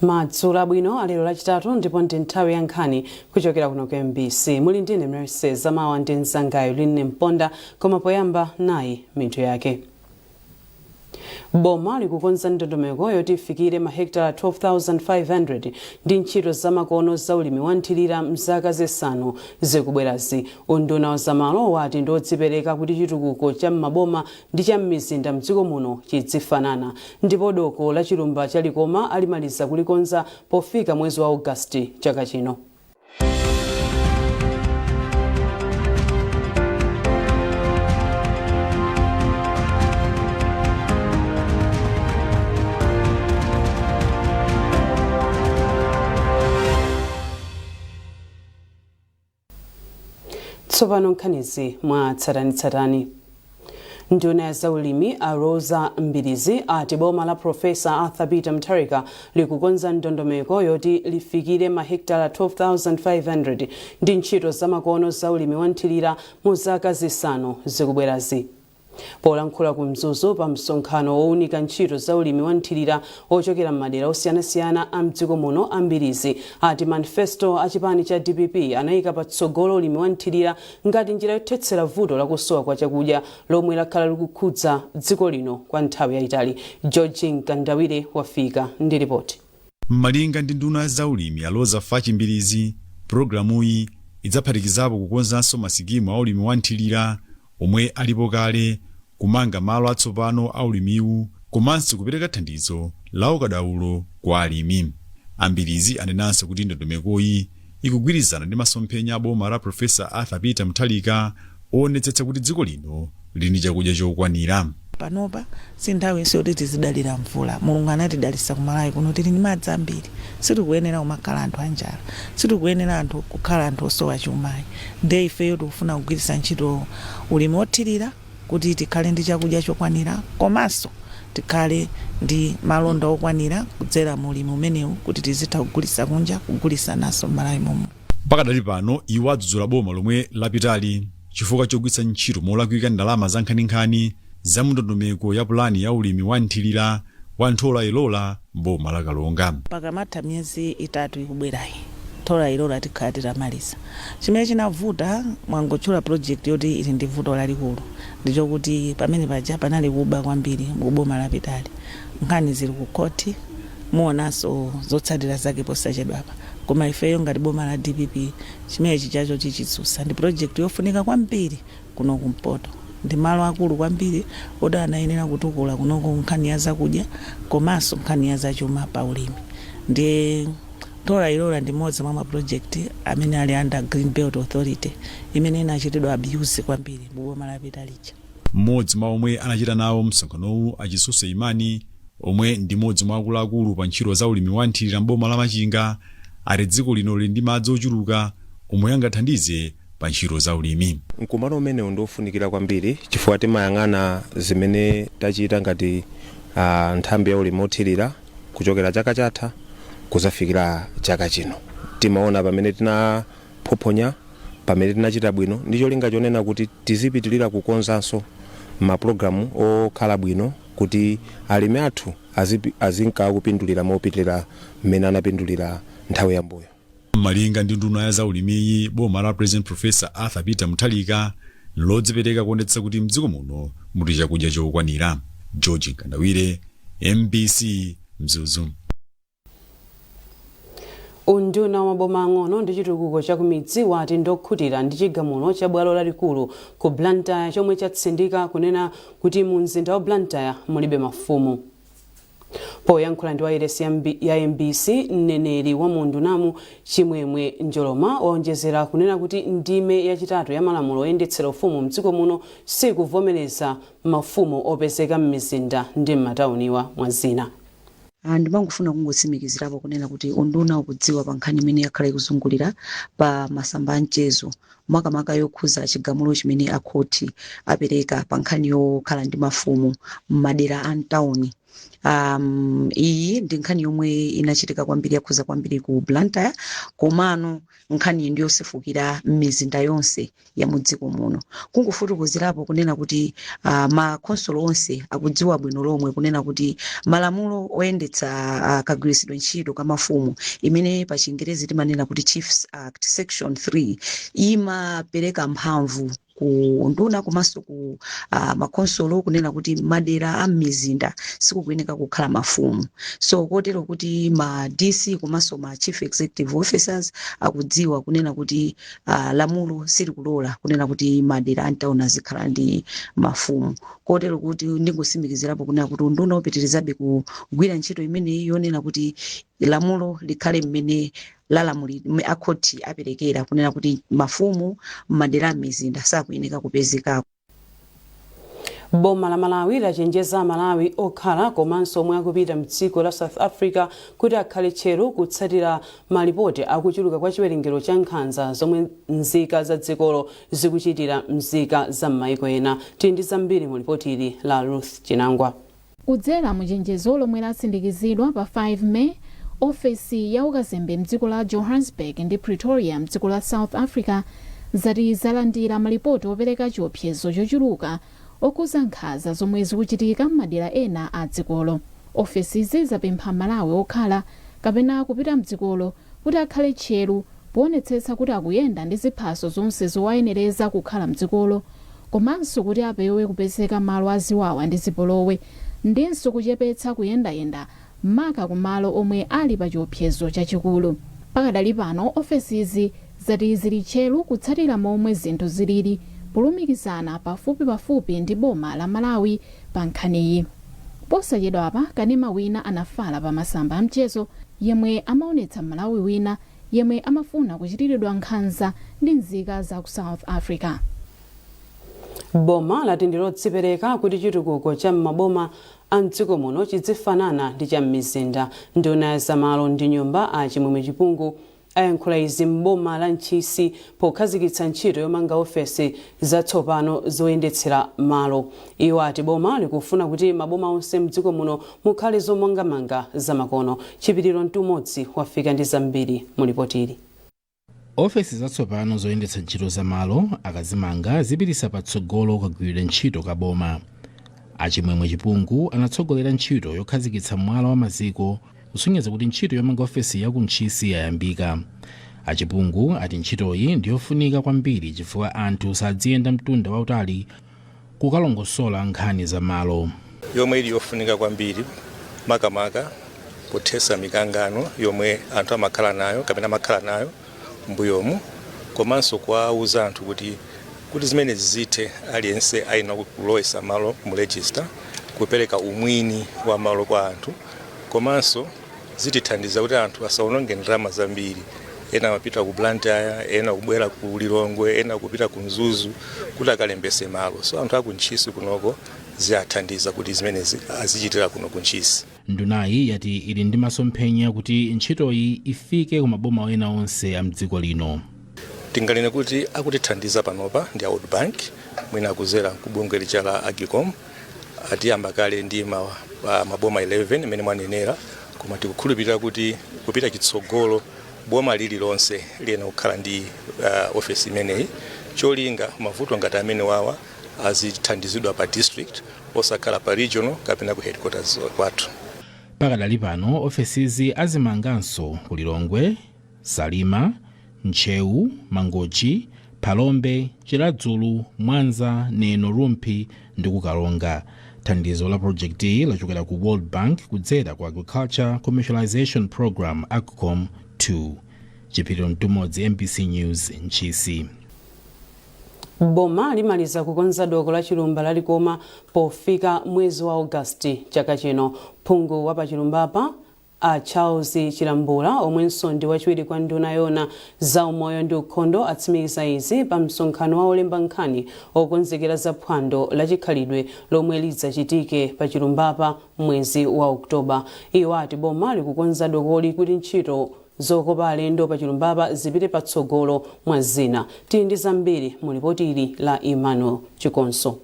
Madzulo abwino alero Lachitatu, ndipo ndi nthawi ya nkhani kuchokera kuno ku MBC. Muli ndine Mercy Zamawa ndi mzangayo Linne Mponda, koma poyamba nayi mitu yake. Boma likukonza ndondomeko yoti ifikire mahekitala 12,500 ndi ntchito zamakono za ulimi wa nthirira mzaka 5 zikubwerazi. Unduna wa zamalo wati ndiodzipereka kuti chitukuko cha m'maboma ndi cha m'mizinda mdziko muno chidzifanana. Ndipo doko la chilumba cha Likoma alimaliza kulikonza pofika mwezi wa Ogasiti chaka chino. Tsopano nkhanizi mwa tsatanitsatani. Nduna ya zaulimi a Roza Mbilizi ati boma la Profesa Arthur Peter Mutharika likukonza ndondomeko yoti lifikire mahekitala 12,500 ndi ntchito zamakono za ulimi wa nthirira mu zaka 5 zikubwerazi. Polankhula ku Mzuzu pa msonkhano wowunika ntchito za ulimi wa nthirira ochokera m'madera osiyanasiyana a mdziko muno, a Mbilizi ati manifesto a chipani cha DPP anayika patsogolo ulimi wa nthirira ngati njira yothetsera vuto lakusowa kwa chakudya lomwe lakhala likukhudza dziko lino kwa nthawi yayitali. George Mkandawire wafika ndi ripoti. Malinga ndi nduna ya zaulimi a Roza Fatch Mbilizi, pulogalamuyi idzaphatikizapo kukonzanso masikimu a ulimi wa nthirira omwe alipo kale, kumanga malo atsopano a ulimiwu, komanso kupereka thandizo la ukadaulo kwa alimi. A Mbilizi anenanso kuti ndondomekoyi ikugwirizana ndi masomphenya a boma la Profesa Arthur Peter Mutharika oonetsetsa kuti dziko lino lili ndi chakudya chokwanira. Panopa si nthawinso yoti tizidalira mvula. Mulungu anatidalitsa ku Malawi kuno, tili ndi madzi ambiri. Sitikuyenera kumakhala anthu anjala, sitikuyenera anthu kukhala anthu osowa chumayi. Ndiye ifeyo tikufuna kugwiritsa ntchito ulimi wothirira kuti tikhale ndi chakudya chokwanira, komanso tikhale ndi malonda okwanira kudzera mu ulimi umenewu, kuti tizitha kugulitsa kunja, kugulitsananso m'Malawi momwe. Pakadali pano iwo adzudzula boma lomwe lapitali chifukwa chogwiritsa ntchito molakwika ndalama za nkhaninkhani za mndondomeko ya pulani ya ulimi wa nthirira wa Nthola Ilola mboma la Karonga. Pakamatha miyezi 3 ikubwerayi, Nthola Ilola tikhala titamaliza. Chimene chinavuta, mwangotchula project yoti ili ndi vuto lalikulu, ndichokuti pamene paja panali kuba kwambiri mu boma lapitali. Nkhani zili ku khoti, muonanso zotsatira zake posachedwapa. Koma ifeyo ngati boma la DPP, chimene chichacho chichitsutsa. Ndi project yofunika kwambiri kuno kumpoto. Ndi malo akulu kwambiri oti anayenera kutukula kunoko nkhani ya zakudya komanso nkhani ya zachuma pa ulimi. Ndiye Nthola Ilola ndi mmodzi mwa maproject amene ali under Green Belt Authority imene inachitidwa abuse kwambiri mu boma lapita lija. Mmodzi mwa omwe anachita nawo msonkhanowu, a Chisuse Imani, omwe ndi mmodzi mwa akuluakulu pa ntchito za ulimi wa nthirira m'boma la Machinga, ati dziko lino lili ndi madzi ochuluka omwe angathandize pa ntchito za ulimi. Mkumano umenewu ndi ofunikira kwambiri chifukwa timayang'ana zimene tachita ngati nthambi ya ulimi othirira kuchokera chaka chatha kuzafikira chaka chino. Timaona pamene tinaphophonya, pamene tinachita bwino, ndi cholinga chonena kuti tizipitilira kukonzanso mapulogalamu okhala bwino kuti alimi athu azinka akupindulira mopitilira mmene anapindulira nthawi yambuyo. Malinga ndi nduna ya zaulimiyi, boma la President Professor Arthur Peter Mutharika lodzipereka kuonetsetsa kuti mdziko muno muli chakudya chokwanira. George Mkandawire, MBC, Mzuzu. Unduna wa maboma ang'ono ndi chitukuko cha kumidzi wati ndokhutira ndi chigamulo cha bwalo lalikulu ku Blantyre chomwe chatsindika kunena kuti mu mzinda wa Blantyre mulibe mafumu. Poyankhula ndi wailesi ya MBC, mneneri wa mu undunamu Chimwemwe Njoloma waonjezera kunena kuti ndime yachitatu ya malamulo oyendetsera ufumu mdziko muno sikuvomereza mafumu opezeka m'mizinda ndi m'matauniwa, mwa zina. Ndimangofuna kungotsimikizirapo kunena kuti unduna ukudziwa pa nkhani imene yakhala ikuzungulira pa masamba a mchezo, makamaka yokhuza chigamulo chimene akhoti apereka pa nkhani yokhala ndi mafumu m'madera a mtawuni. Iyi ndi nkhani yomwe inachitika kwambiri, yakhuza kwambiri ku Blantyre, komano nkhani ndiyosefukira m'mizinda yonse ya mudziko muno. Kungofotokozerapo kunena kuti makhonsolo onse akudziwa bwino lomwe kunena kuti malamulo oyendetsa kagwiritsidwe ntchito ka mafumu, imene pa Chingerezi timanena kuti Chiefs Act, section 3 imapereka mphamvu ku nduna komanso ku makhonsolo kunena kuti madera a m'mizinda sikukuyeneka kukhala mafumu. So kotero kuti ma DC komanso ma chief executive officers akudziwa kunena kuti lamulo silikulola kunena kuti madera a mtawuni azikhala ndi mafumu. Kotero kuti ndingosimikizirapo kunena kuti unduna upitirizabe kugwira ntchito imeneyi yonena kuti lamulo likhale mmene lalamuli akhoti aperekera kunena kuti mafumu m'madera a mizinda sakuyeneka kupezekako. Boma la Malawi lachenjeza Amalawi okhala komanso omwe akupita mdziko la South Africa kuti akhale tcheru kutsatira malipoti akuchuluka kwa chiwerengero cha nkhanza zomwe nzika za dzikolo zikuchitira mzika za m'mayiko ena. Tili ndi zambiri mu lipoti ili la Ruth Chinangwa. Kudzera mu chenjezo lomwe lasindikizidwa pa 5 May, ofesi ya ukazembe mdziko la Johannesburg ndi Pretoria mdziko la South Africa zati zalandira malipoti opereka chiopsezo chochuluka okhuza nkhanza zomwe zikuchitika m'madera ena a dzikolo. Ofesizi zapempha Malawi okhala kapena kupita mdzikolo kuti akhale tcheru poonetsetsa kuti akuyenda ndi ziphaso zonse zowayenereza kukhala mdzikolo, komanso kuti apewe kupezeka malo aziwawa ndi zipolowe, ndinso kuchepetsa kuyendayenda maka kumalo omwe ali pa chiopsezo chachikulu. Pakadali pano, ofesizi zati zili tcheru kutsatira momwe zinthu zilili polumikizana pafupipafupi ndi boma la Malawi pa nkhaniyi. Posachedwapa, kanema wina anafala pa masamba amchezo yemwe amaonetsa Malawi wina yemwe amafuna kuchitiridwa nkhanza ndi nzika za ku South Africa. Boma lati ndi lodzipereka kuti chitukuko cha m'maboma a mdziko muno chidzifanana ndi cha m'mizinda. Nduna ya zamalo ndi nyumba a Chimwemwe Chipungu ayankhula izi m'boma la Ntchisi pokhazikitsa ntchito yomanga ofesi zatsopano zoyendetsera malo. Iwo ati boma likufuna kuti maboma onse mdziko muno mukhale zomangamanga zamakono. Chipiriro Mtumodzi wafika ndi zambiri mu lipotili. Ofesi zatsopano zoyendetsa ntchito za malo akazimanga zipitisa patsogolo kagwiridwe ntchito ka boma. Achimwemwe Chipungu anatsogolera ntchito yokhazikitsa mwala wa maziko kusonyeza kuti ntchito yomanga ofesi ya ku Ntchisi yayambika. Achipungu ati ntchitoyi ndiyofunika kwambiri chifukwa anthu sadziyenda mtunda wautali kukalongosola nkhani za malo. Yomwe ili yofunika kwambiri makamaka pothesa mikangano yomwe anthu amakhala nayo kapena amakhala nayo mbuyomu, komanso kuwauza anthu kuti zimenezi zithe, aliyense ayenera kulowesa malo mu register, kupereka umwini wa malo kwa anthu. Komanso zitithandiza kuti anthu asaononge ndalama zambiri. Ena amapita ku Blantyre, ena kubwera ku Lilongwe, ena kupita ku Mzuzu kuti akalembese malo. So anthu aku Ntchisi kunoko ziyathandiza kuti zimenezi azichitira kuno ku Ntchisi. Ndunayi yati ili ndi masomphenya kuti ntchitoyi ifike ku maboma ena onse a mdziko lino. Tinganene kuti akutithandiza panopa ndi a World Bank, mwina akuzera ku bungwe lija la AGCOM. Atiyamba kale ndi maboma 11 imene mwanenera, koma tikukhulupirira kuti kupita chitsogolo boma lililonse liyenera kukhala ndi ofesi imeneyi, cholinga mavuto ngati amene wawa azithandizidwa pa district, osakhala pa regional kapena ku headquarters kwathu. Pakadali pano, ofesizi azimanganso ku Lilongwe, Salima, Ntcheu, Mangochi, Phalombe, Chiradzulu, Mwanza, Neno, Rumphi ndi ku Karonga. Thandizo la projektiyi lachokera ku World Bank kudzera ku Agriculture Commercialization Program, AGCOM 2. Chipiriro Mtumodzi, MBC News, Ntchisi. Boma limaliza kukonza doko la chilumba la Likoma pofika mwezi wa Ogasiti chaka chino. Phungu wa pachilumbapa a Charles Chilambula, omwenso ndi wachiwiri kwa nduna yona za umoyo ndi ukhondo, atsimikiza izi pa msonkhano wa olemba nkhani okonzekera za phwando lachikhalidwe lomwe lidzachitike pa chilumbapa mwezi wa Oktoba. Iwo ati boma likukonza dokoli kuti ntchito zokopa alendo pa chilumbapa zipite patsogolo, mwa zina. Tili ndi zambiri mu lipoti ili la Emmanuel Chikonso.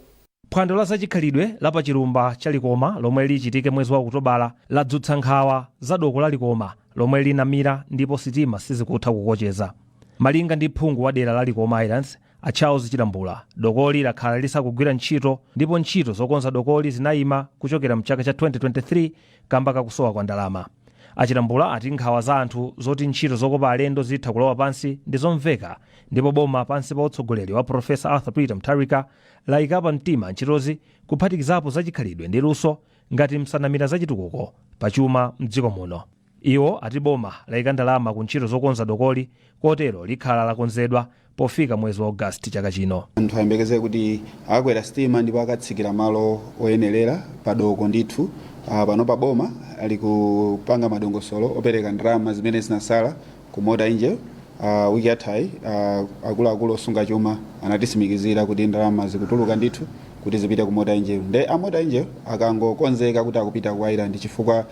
Phwando la zachikhalidwe la pachilumba cha Likoma lomwe lichitike mwezi wa Okutobala ladzutsa nkhawa za doko la Likoma lomwe linamira ndipo sitima sizikutha kukocheza. Malinga ndi phungu wa dera la Likoma Islands a Charles Chilambula, dokoli lakhala lisakugwira ntchito ndipo ntchito zokonza dokoli zinayima kuchokera mchaka cha 2023 kamba kakusowa kwa ndalama. Achilambula ati nkhawa za anthu zoti ntchito zokopa alendo zitha kulowa pansi ndi zomveka, ndipo boma pansi pa utsogoleri wa Profesa Arthur Peter Mutharika layikapa mtima ntchitozi, kuphatikizapo zachikhalidwe ndi luso ngati msanamira zachitukuko pachuma mdziko muno. Iwo ati boma layika ndalama ku ntchito zokonza dokoli, kotero likhala lakonzedwa pofika mwezi wa Ogasiti chaka chino. Anthu ayembekeze kuti akakwera sitima ndipo akatsikira malo oyenerera padoko ndithu. Pano pa boma ali kupanga madongosolo opereka ndalama zimene zinasala ku Mota-Engil. Wiki yathayi akuluakulu osunga chuma anatisimikizira kuti ndalama zikutuluka ndithu kuti zipite ku Mota-Engil, nde a Mota-Engil akangokonzeka kuti akupita ku island, chifukwa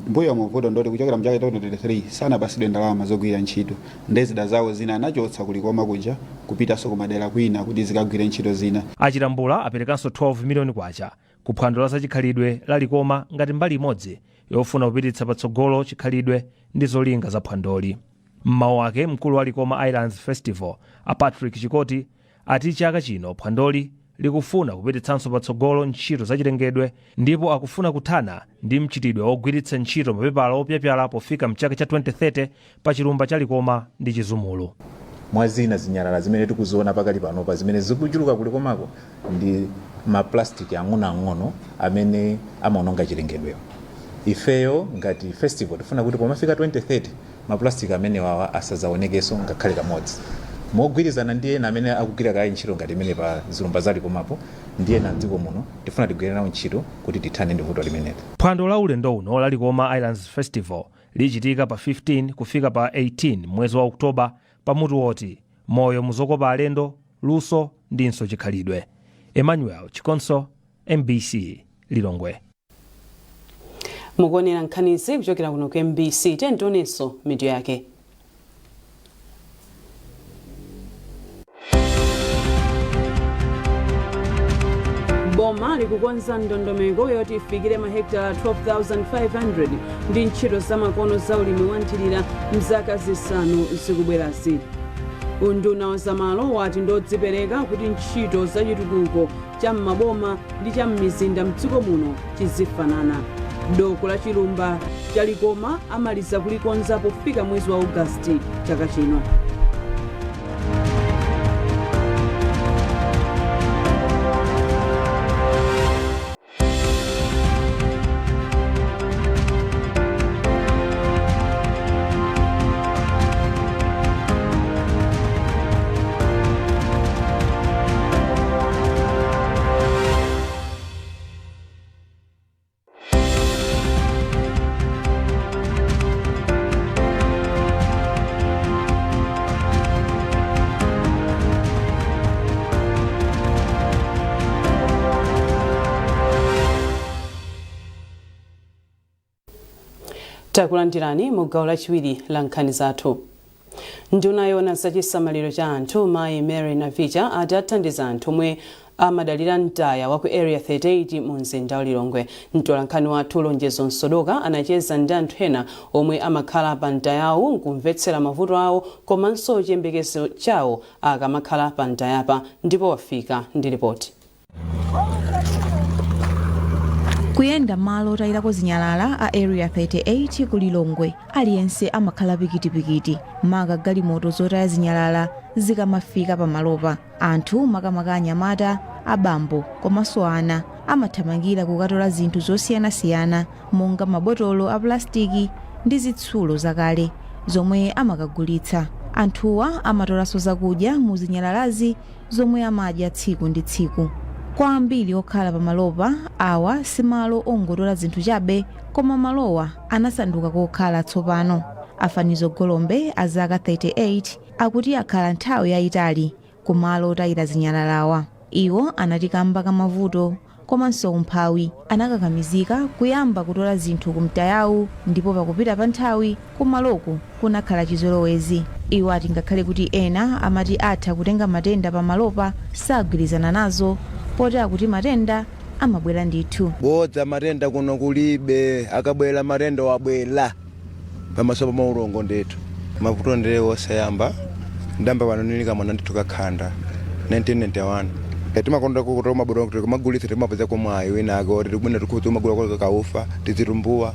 mbuyo muvuto ndoti kuchokera mchaka 2023 sanapasidwe ndalama zogwira ntchito, nde zida zawo zina anachotsa kulikoma kuja kupitanso kumadera kwina kuti zikagwire ntchito zina. Achilambula aperekanso 12 miliyoni kwacha ku phwando la zachikhalidwe la Likoma ngati mbali imodzi yofuna kupititsa patsogolo chikhalidwe ndi zolinga za phwandoli. Mmawu ake, mkulu wa Likoma Islands Festival a Patrick Chikoti ati chaka chino phwandoli likufuna kupititsanso patsogolo ntchito zachilengedwe ndipo akufuna kuthana ndi mchitidwe wogwiritsa ntchito mapepala opyapyala pofika mchaka cha 2030 pa chilumba cha Likoma ndi Chizumulu. Mwa zina, zinyalala zimene tikuziona pakali panopa zimene zikuchuluka kulikomako ndi maplastiki ang'onoang'ono amene amaononga chilengedweyo. Ifeyo ngati festival tifuna kuti pomafika 2030 maplastiki amenewawa asazaonekenso ngakhale kamodzi, mogwirizana ndi ena amene akugwira kaye ntchito ngati imene pa zilumba za Likomapo ndi ena mdziko muno. Tifuna tigwire nawo ntchito kuti tithane ndi vuto limeneli. Phwando la ulendo uno la Likoma Islands Festival lichitika pa 15 kufika pa 18 mwezi wa Oktoba pamutu woti moyo muzokopa alendo, luso ndinso chikhalidwe. Emmanuel Chikonso, MBC, Lilongwe. Mukuonera nkhanizi kuchokera kuno ku MBC. Tionenso mitu yake. Boma likukonza ndondomeko yoti ifikire mahekitala 12,500 ndi ntchito zamakono za ulimi wa nthirira mzaka 5 zikubwerazi. Unduna wa zamalo wati ndodzipereka kuti ntchito zachitukuko cha m'maboma ndi cha m'mizinda mdziko muno chizifanana. Doko la chilumba cha Likoma amaliza kulikonza pofika mwezi wa Ogasiti chaka chino. Takulandirani mu gawo lachiwiri la nkhani zathu. Nduna yoona zachisamaliro cha anthu mayi Mary Navicha ati athandiza anthu omwe amadalira mtaya wa ku Area 38 mu mzinda wa Lilongwe. Mtolankhani wathu Lonjezo Msodoka anacheza ndi anthu ena omwe amakhala pa mtayawu nkumvetsera mavuto awo komanso chiyembekezo chawo akamakhala pa mtayapa, ndipo wafika ndi ripoti. Kuyenda malo otayirako zinyalala a Area 38 ku Lilongwe, aliyense amakhala pikitipikiti, maka galimoto zotaya zinyalala zikamafika pamalopa. Anthu, makamaka anyamata, abambo komanso ana, amathamangira kukatola zinthu zosiyanasiyana monga mabotolo a pulastiki ndi zitsulo zakale zomwe amakagulitsa. Anthuwa amatolanso zakudya mu zinyalalazi zomwe amadya tsiku ndi tsiku. Kwa ambiri okhala pamalopa, awa si malo ongotola zinthu chabe, koma malowa anasanduka kokhala tsopano. Afanizo Golombe a zaka 38 akuti akhala nthawi yayitali kumalo otayira zinyalalawa. Iwo anati kamba kamavuto komanso umphawi, anakakamizika kuyamba kutola zinthu kumtayawu, ndipo pakupita pa nthawi kumaloku kunakhala chizolowezi. Iwo ati ngakhale kuti ena amati atha kutenga matenda pamalopa, sagwirizana nazo. Poti akuti matenda amabwera ndithu. Bodza, matenda kuno kulibe. Akabwera matenda, wabwera pamaso pa maulongo ndithu. Mavuto ndiye osayamba, ndamba pano nili kamwana ndithu kakhanda 1991. Timakonda kuti mabwera kuti kumagulitsa, timapeza komwayi wina ake oti tikubwina tikhuza umagula kwa kaufa, tizitumbuwa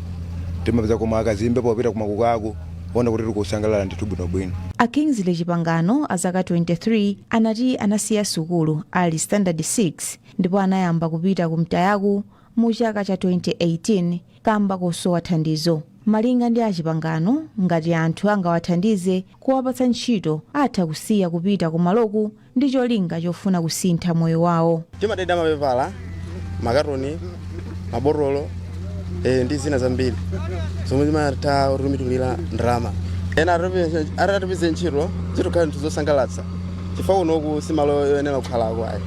timapeza komwe akazimbe popita kumakukaku ona kuti tikusangalala ndithu bwinobwino. A Kingsley Chipangano a zaka 23 anati anasiya sukulu ali standard 6 ndipo anayamba kupita ku mtayaku mu chaka cha 2018 kamba kosowa thandizo. Malinga ndi Achipangano, ngati anthu angawathandize kuwapatsa ntchito, atha kusiya kupita kumaloku ndi cholinga chofuna kusintha moyo wawo. Timadeda mapepala, makatoni, mabotolo ndi zina zambiri zomwe zimatha kutumitulira ndalama. Ena atatipeze ntchito, zitukhala nthu zosangalatsa, chifukwa kunoku simalo yoyenera kukhalako ayi.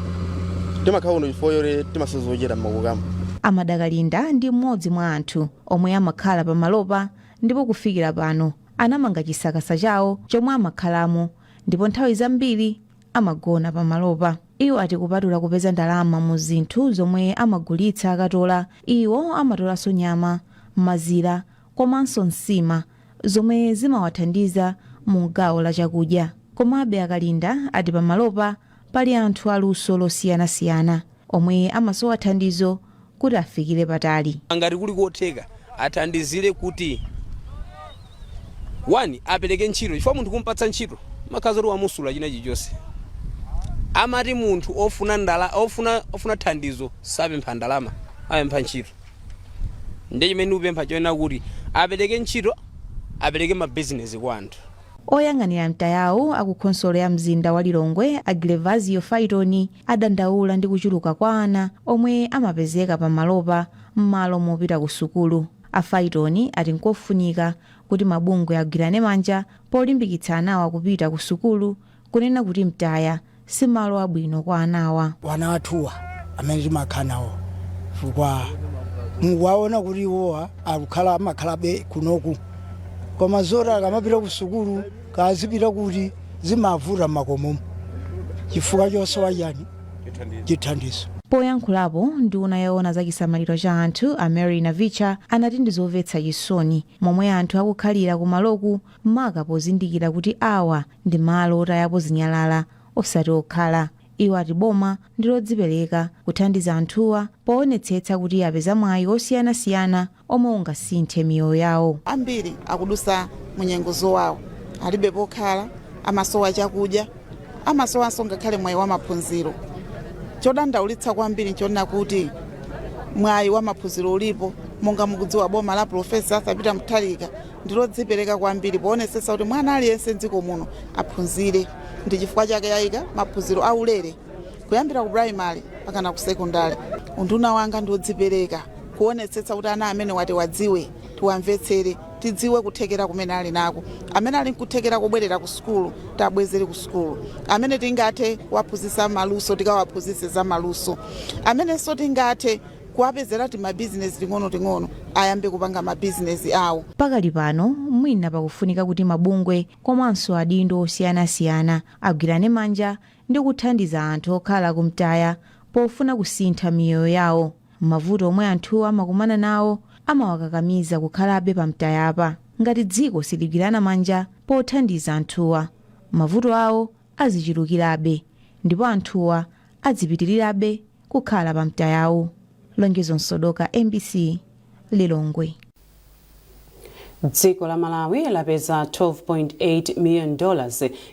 Timakhala kuno chifukwa yoti timasozochera mmakukamo. Amadakalinda ndi mmodzi mwa anthu omwe amakhala pamalopa ndipo kufikira pano anamanga chisakasa chawo chomwe amakhalamo ndipo nthawi zambiri amagona pamalopa. Iwo ati kupatula kupeza ndalama mu zinthu zomwe amagulitsa akatola, iwo amatolanso nyama, mazira komanso nsima zomwe zimawathandiza mu gawo la chakudya. Komabe Akalinda ati pamalopa pali anthu aluso losiyanasiyana omwe amasowa thandizo kuti afikire patali. Ngati kuli kotheka, athandizire kuti one apereke ntchito, chifukwa munthu kumpatsa ntchito makhaza kuti wamusula china chilichonse. Amati munthu ofuna ndala, ofuna thandizo sapempha ndalama, amapempha ntchito. Ndiye chimene ndikupempha choyenera kuti apereke ntchito, apereke mabizinesi kwa anthu. Oyang'anira mtayawo akukhonsolo ya mzinda wa Lilongwe, a Glevazio Faitoni, adandaula ndi kuchuluka kwa ana omwe amapezeka pamalopa m'malo mopita ku sukulu. A Faitoni ati nkofunika kuti mabungwe agwirane manja polimbikitsa anawa kupita ku sukulu, kunena kuti mtaya si malo abwino kwa anawa. Wana athuwa amene timakhala nawo, chifukwa mukuwaona kuti iwowa akukhala amakhalabe kunoku, koma zoti akamapita ku sukulu kazipita kuti zimavuta m'makomomo chifukwa chosowa chani? Chithandizo. Poyankhulapo, nduna yoona za chisamaliro cha anthu a Mary Navicha anati ndizomvetsa chisoni momwe anthu akukhalira kumaloku, maka pozindikira kuti awa ndi malo otayapo zinyalala osati okhala. Iwo ati boma ndi lodzipereka kuthandiza anthuwa poonetsetsa kuti apeza mwayi osiyanasiyana omwe ungasinthe miyoyo yawo. Ambiri akudusa munyengo zowawa, alibe pokhala, amasowa chakudya, amasowanso ngakhale mwayi wa maphunziro. Chodandaulitsa kwambiri nchonena kuti mwayi wa maphunziro ulipo. Monga mukudziwa, boma la Profesa Arthur Peter Mutharika ndi lodzipereka kwambiri poonetsetsa kuti mwana aliyense mdziko muno aphunzire. Ndi chifukwa chake yayika maphunziro aulere kuyambira ku primary pakana ku secondary. Unduna wanga ndi wodzipereka kuonetsetsa kuti ana amene wati wadziwe, tiwamvetsere, tidziwe kuthekera kumene ali nako. Amene ali nkuthekera kubwerera ku sukulu, tabwezere ku sukulu. Amene tingathe kuwaphunzitsa maluso, tikawaphunzitse za maluso. Amenenso tingathe kuwapezera ti mabizinesi ting'onoting'ono, ayambe kupanga mabizinesi awo. Pakali pano mwina pakufunika kuti mabungwe komanso adindo osiyanasiyana agwirane manja ndi kuthandiza anthu okhala kumtaya pofuna kusintha miyoyo yawo. Mavuto omwe anthu amakumana nawo amawakakamiza kukhalabe pamtayapa. Ngati dziko siligwirana manja pothandiza anthuwa, mavuto awo azichulukirabe ndipo anthuwa azipitirirabe kukhala pamtayawo. Lonjezo Msodoka, MBC, Lilongwe. Dziko la Malawi lapeza $12.8 million,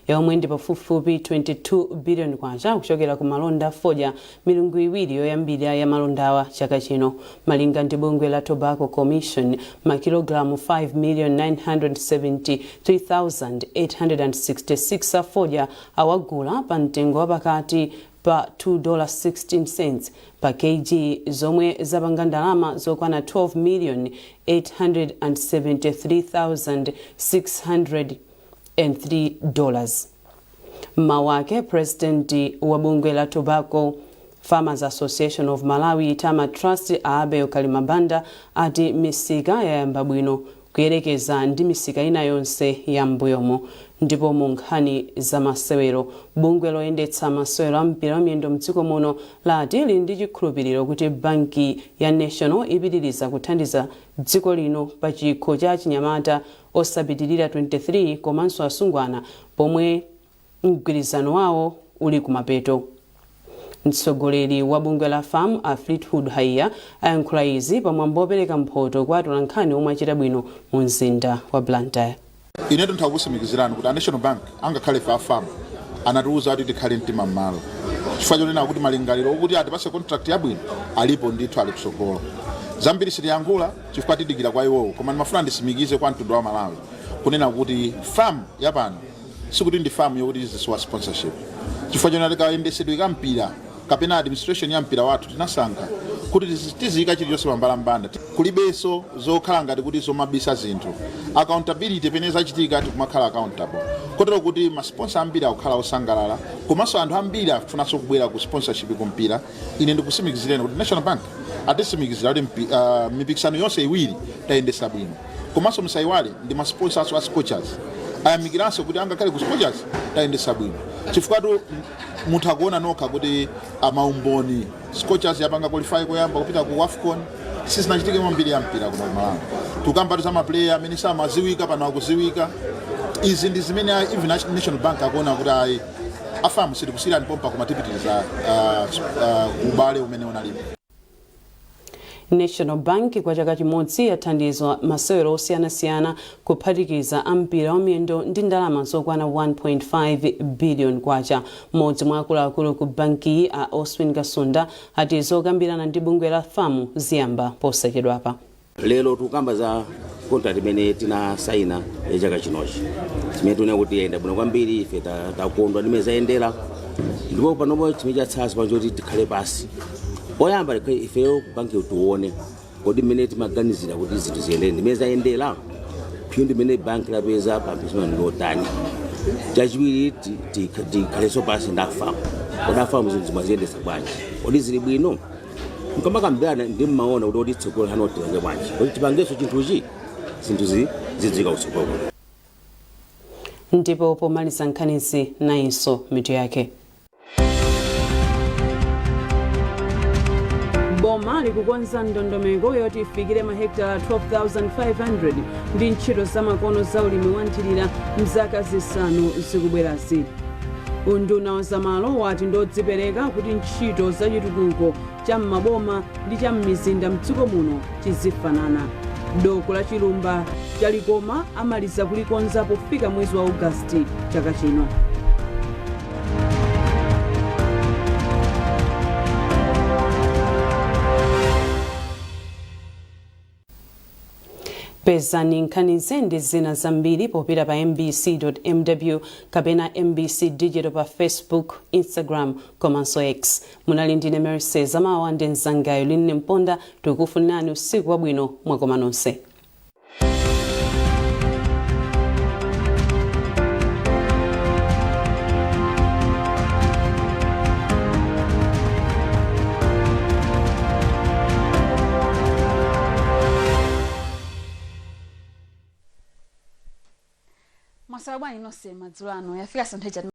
yomwe ndi pafupifupi 22 billion kwacha, kuchokera ku malonda a fodya milungu 2 yoyambirira ya malondawa chaka chino. Malinga ndi bungwe la Tobacco Commission, makilogalamu 5,973,866 a fodya awagula pa mtengo wapakati pa $2.16 pa kg, zomwe zapanga ndalama zokwana 12 million $873,603. Mmawu ake, president wa bungwe la Tobacco Farmers Association of Malawi, TAMA Trust, Abel Kalimabanda, ati misika yayamba bwino kuyerekeza ndi misika ina yonse ya mbuyomo. Ndipo mu nkhani za masewero, bungwe loyendetsa masewero a mpira wa miyendo mdziko muno lati lili ndi chikhulupiriro kuti banki ya National ipitiriza kuthandiza dziko lino pa chikho cha chinyamata osapitirira 23 komanso asungwana, pomwe mgwirizano wawo uli kumapeto. Mtsogoleri wa bungwe la FAM, a Fleetwood Haiya, ayankhula izi pamwambo opereka mphoto kwa atolankhani omwe achita bwino mu mzinda wa Blantyre. Inetu nthakusimikizirani kuti a National Bank, angakhale ife a FAM, anatiuza kuti tikhale mtima m'malo, chifukwa chonena kuti malingaliro okuti atipase contract yabwino alipo ndithu, ali kusogolo. Zambiri sitiyankhula chifukwa tidikira kwa iwowo, koma ndimafuna ndisimikize kwa mtundu wa Malawi kunena kuti FAM yapano sikuti ndi FAM yokuti izisowa sponsorship, chifukwa chonena tikayendesedwe ka mpira kapena administration ya mpira wathu, tinasankha kuti tiziyika chilichonse pambalambanda. Kulibenso zokhala ngati kuti zomabisa zinthu. Accountability, pene zachitika tikumakhala accountable, kotero kuti ma sponsor ambiri akukhala osangalala, komanso anthu ambiri akufunanso kubwera ku sponsorship ku mpira. Ine ndikusimikizireni kuti National Bank atisimikizira kuti mipikisano yonse iwiri tayendesa bwino. Komanso musayiwale ndi ma sponsors a Scorchers ayamikiranso kuti angakhale ku Scorchers tayendesa bwino, chifukwa tu mutha kuona nokha kuti amaumboni Scorchers yapanga qualify koyamba kupita ku AFCON. Sizinachitike mwambiri ya mpira kuno ku Malawi. Tukambatu za ma player amene samaziwika, pano akuziwika. Izi ndi zimene even National Bank akuona kuti ayi, a FAM sitikusiyirani pompa, koma tipitiriza ubale umene unalipo. National Bank kwa chaka chimodzi yathandiza masewero osiyanasiyana, kuphatikiza ampira wa miyendo, ndi ndalama zokwana 1.5 billion kwacha. Mmodzi mwa akuluakulu ku bankiyi, a Oswin Kasunda, ati zokambirana ndi bungwe la FAM ziyamba posachedwapa. Lero tikukamba za contract imene tinasaina ya chaka chinochi, chimene tiona kuti yayenda bwino kwambiri. Ife takondwa ndimene zayendera, ndipo panopo chimene chatsala pano choti tikhale pasi poyamba, tikhale ifeyo ku banki, tione kodi mmene timaganizira kuti zinthu ziyendere ndimene zayendera, phindu imene banki lapeza pa mpikisano ndi lotani. Chachiwiri, tikhalenso pasi ndi a FAM. Kodi a FAM zinthu zimaziyendesa bwanji? Kodi zili bwino? Mkamakambirana ndi mmaona kuti oti tsogolo hano tipange bwanji, kuti tipangenso chinthuchi, zinthu zidziwika kutsogolo. Ndipo pomaliza nkhanizi, nayinso mitu yake. Boma likukonza ndondomeko yoti ifikire mahekitala 12,500 ndi ntchito zamakono za ulimi wa nthirira mzaka 5 zikubwerazi. Unduna wa zamalo wati ndodzipereka kuti ntchito zachitukuko cha m'maboma ndi cha m'mizinda mdziko muno chizifanana. Doko la chilumba cha Likoma amaliza kulikonza pofika mwezi wa Ogasiti chaka chino. Pezani nkhanizi ndi zina zambiri popita pa mbc.mw kapena MBC Digital pa Facebook, Instagram komanso X. Munali ndine Mercy Zamawa ndi mzangayo Linne Mponda. Tikukufunirani usiku wabwino, mwakoma nonse. Mwaswera bwanji nonse madzulo ano? Yafika santhe.